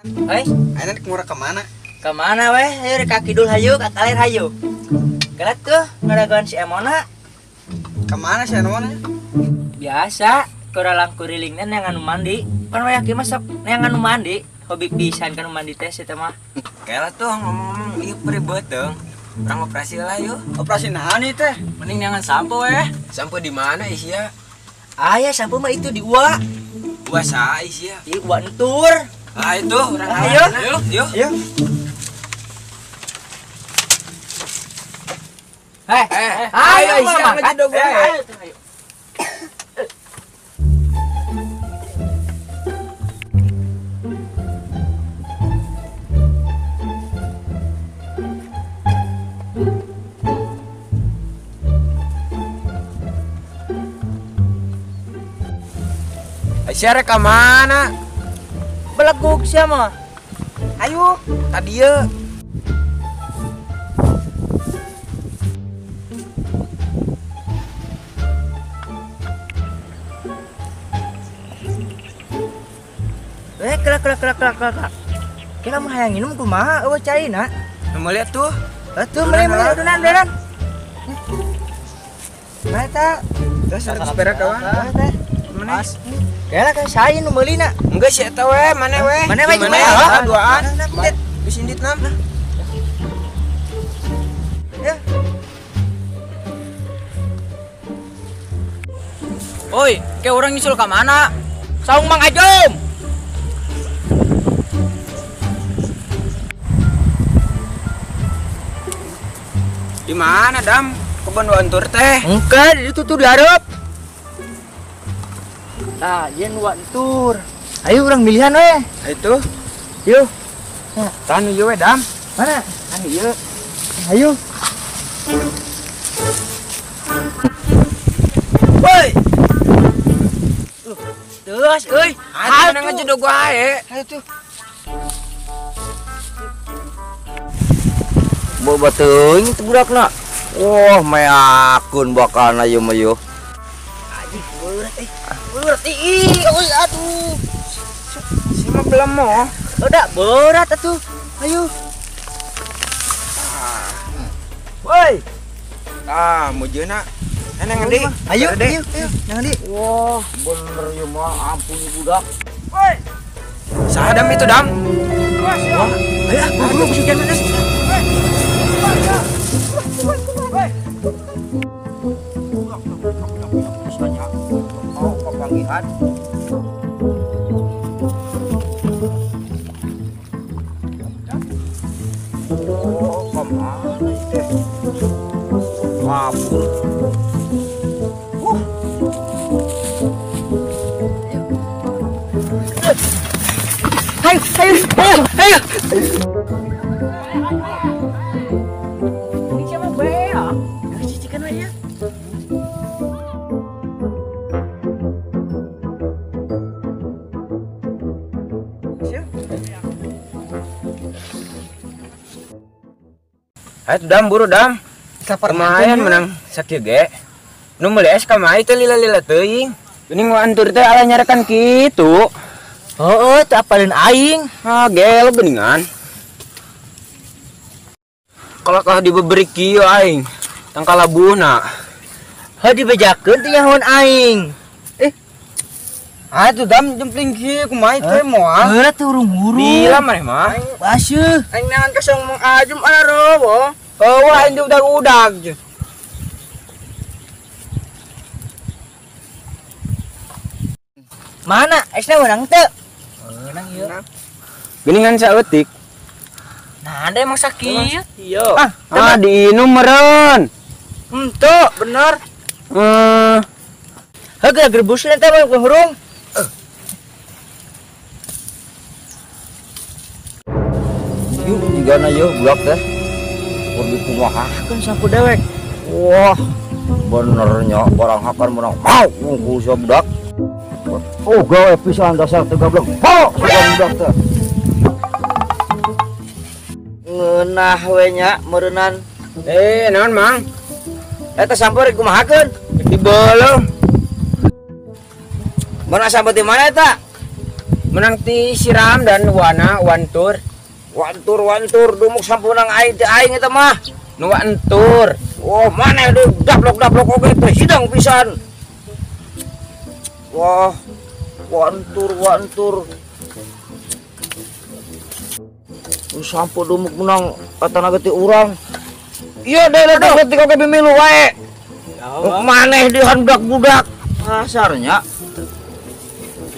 Hei, ayeuna rek murah ka mana? Ka mana weh? Hayu rek ka kidul hayu, ka kaler hayu. Kala tuh ngadagoan si Emona. Ka mana si Emona? Biasa, kuralang kurilingna neangan nu mandi. Kan wayah kieu mah sok neangan nu mandi. Hobi pisan kan nu mandi teh si teh mah. Kela tuh ngomong-ngomong ieu perih beuteung. Urang operasi lah yuk. Operasi naon ieu teh? Mending neangan sampo weh. Sampo di mana isia? Aya sampo mah itu di Ua. Ua saha isia? Di Ua entur. Ah itu urang ayo. Yuk, yuk. Yuk. Hei, ayo isia ngejedog wae. Ayo. Aisyah rek ka mana? Belegug sia mah. Ayo, tadi ye. Kelak kelak kelak kelak kelak. Kira mah hayang minum kumaha eueuh caina? Nu lihat tuh. Atuh meuli meuli adunan adunan. Mana ta? Terus ada sepeda kawan. Mana? Kela kan saya nu meulina. Enggak sih eta we, mana we? Mana we mana? Duaan. Geus indit nam. Ya. Oi, ke orang nyusul ka mana? Saung Mang Ajum. Di mana, Dam? Kebon Wantur teh. Engke, di ditu tuh dihareup. Nah, yen Wantur. Ayo urang milihan we. Itu. Yuk. Tah nu ieu we, Dam. Mana? Tah nu ieu. Ayo. Woi. Terus euy. Ayo nang ngejedog wae. Ayo tuh. Boba teuing teu budakna. Wah, meakun bakalna ieu mah ieu. Anjing berat euy. Berat ih, euy atuh. Si mah belum. Udah berat atuh. Ayo. Woi. Ah, mujeuna. Nang endi? Ayo, ayo, ayo. Nang endi? Wah, bener ieu mah ampun budak. Woi. Saha Dam itu, Dam? Wah, ayo buru buru hujan panas. Oh, panggihan. Oh, kemana itu? Kabur. Ayo, ayo, ayo, ayo. Ini siapa bea? Cicikan aja. Ayo Dam, buru Dam. Lumayan menang sakieu ge. Nu meuli es kamari teh lila-lila teuing. Geuning Wantur teh ala nyarekan kitu. Heeh, teu apaleun aing. Ah, gelo geuningan. Kalau kah dibeberi kieu aing, tangkalabuhna. Heuh dibejakeun teh nyahoan aing. Ah, itu Dam jempling kieu kumaha teh moal. Heula teh hurung-hurung. Bila maneh mah? Baseuh. Aing neangan ka saung Mang Ajum ararowo. Eueuh aing di udag-udag. Mana? Esna meunang teu? Meunang ieu. Geuningan saeutik. Nah, ada emang sakit. Iya. Ah, diinum meureun. Henteu, bener. Heuh geura grebus teh mah hurung. Yuk, jigana yeuh budak teh. Kur dikumahakeun saku dewek. Wah, bener nya barang hakan menang mau ngungkul sia budak. Oh, gawe pisan dasar teu gablek. Ho, sia budak teh. Ngeunah we nya meureunnan. Naon Mang? Eta sampo rek kumahakeun? Dibeuleum. Mana sampo di mana eta? Menang ti siram dan wana wantur. Wantur wantur dumuk sampunang aing teh aing eta mah. Nu wantur. Oh, mana deui daplok-daplok oge teh hidang pisan. Wah, wantur wantur. Sampo dumuk menang katana ge ti urang. Iya deh leutik oge mimilu wae. Maneh dihan budak-budak. Kasarnya.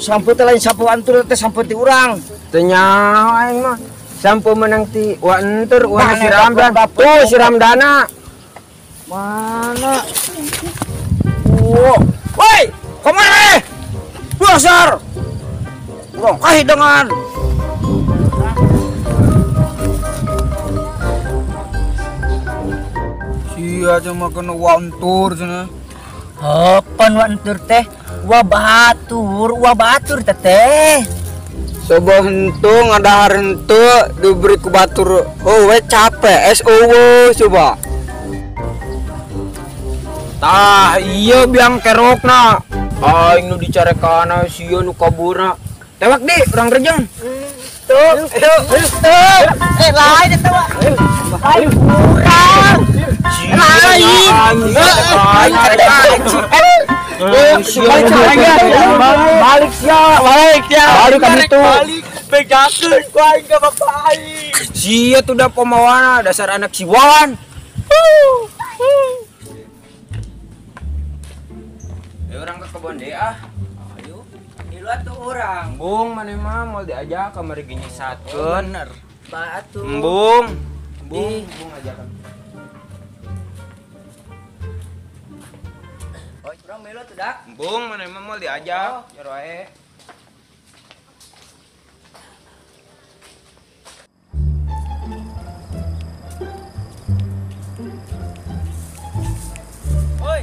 Sampo teh lain sampo antur teh sampo ti urang. Teu nyaho aing mah. Sampo menang ti wantur wa si Ramdan. Tuh si Ramdana. Mana? Oh. Woi, kemana? Dasar. Urang kahidangan. Sia cuma kena wantur cenah. Heupan wantur teh? Wah batur teteh. Coba henteu ngadahar henteu diberi ku batur. Oh we capek es eueuh coba. Tah iya biang kerokna. Aing nu dicarekana sia nu kaburna. Tewak di urang rejeng. Tuh, tuh, tuh. Eh lain eta mah. Lain urang. Lain. Balik sia, balik sia. Balik ka ditu. Balik bejakeun ku aing ka bapak aing. Sia tuh da pamawana dasar anak si Wawan. Ya urang ke kebon deui ah. Ayo. Milu atuh urang. Embung maneh mah moal diajak kamari ge nyesatkeun. Bener. Batu. Embung. Embung, embung ajakan. Urang milu atuh dak. Embung maneh mah moal diajak, jero wae. Oi.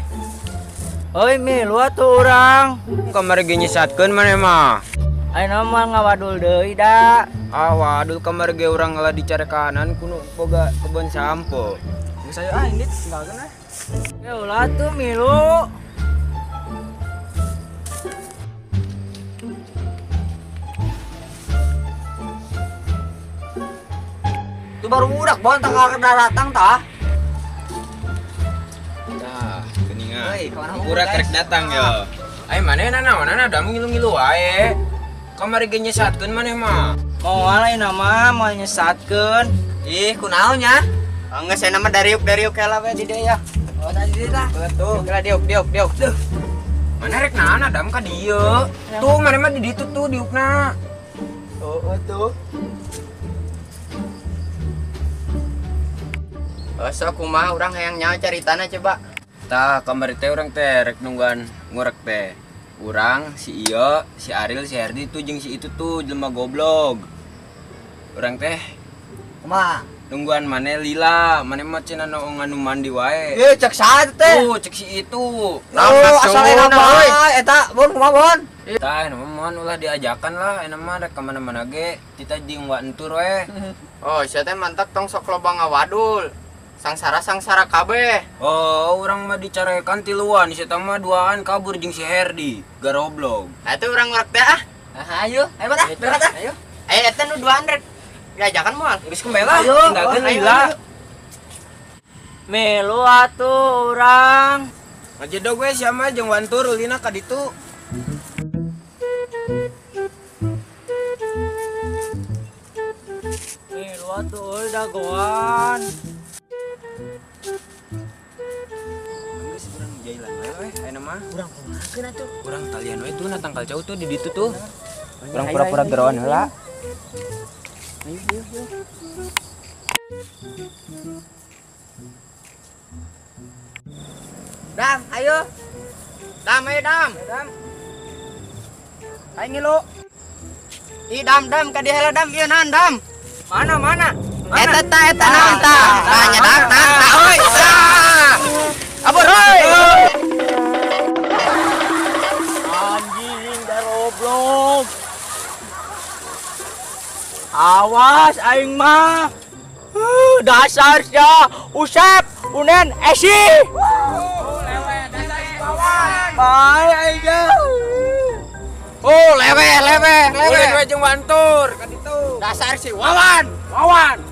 Oi milu atuh urang. Kamari ge nyesatkeun maneh mah. Ayeuna mah ngawadul deui da. Ah wadul kamari ge urang ngalah dicarekanan ku nu boga kebon sampo. Geus ayo ah indit tinggalkeun ah. Ya ulah tuh milu. Tuh baru budak bon tah datang tah. Tah, geuningan. Budak rek datang yo. Ai manehna naonana da ngilu-ngilu wae. Kamari ge nyesatkeun maneh mah. Moal ayeuna mah moal nyesatkeun. Ih, kunaon nya? Enggeus aya mah dariuk-dariuk heula we di dieu ya. Oh, tadi di tah. Betul. Geura diuk diuk diuk. Duh. Mana rek naon adam ka dieu? Tuh maneh mah di ditu tuh diukna. Oh, tuh. Sok kumaha urang hayang nyaho caritana coba. Tah kamari teh urang teh rek nungguan ngurek teh. Urang si Iyo, si Aril, si Herdi tuh jeung si itu tuh jelema goblok. Urang teh kumaha? Nungguan maneh lila, maneh mah cenah nu nganu mandi wae. Eh cek saha teh? Tuh cek si itu. Oh, asal enak wae eta bon kumaha bon? Tah, eta mah ulah diajakan lah, eta mah rek ka mana-mana ge, kita jeung wantur we. Oh, sia teh mantak tong sok loba ngawadul. Sangsara-sangsara kabeh. Oh, urang mah dicarekan tiluan, si eta mah duaan kabur jeung si Herdi, garoblog. Nah, itu urang ngurek teh ah. Ah, ayo, ayo ah, berangkat ah. Ayo. Ayo eta nu duaan rek. Diajakan moal. Geus kembali lah, tinggalkeun lila. Milu atuh urang. Ngajedog we sia mah jeung wantur ulina ka ditu. Milu atuh euy dagoan. Geus urang jailan wae we ayeuna mah. Urang kumahakeun atuh? Urang talian we tuh na tangkal jauh tuh di ditu tuh. Urang pura-pura geroan heula. Ayo, ayo, ayo. Dam, ayo. Dam, ayo dam. Dam. Ayo ngilu. Ih, dam, dam, ka dieu heula dam, ieu naon dam? Mana, mana? Eta ta, eta naon ta? Tah nya dam, tah, tah, oi. Tah. Abur, oi. Anjing garoblok. Awas aing mah. Dasar sia, Usep, Unen, Esi. Bae aing. Oh, lewe. Ulin we jeung Wantur ka ditu. Dasar si Wawan. Wawan.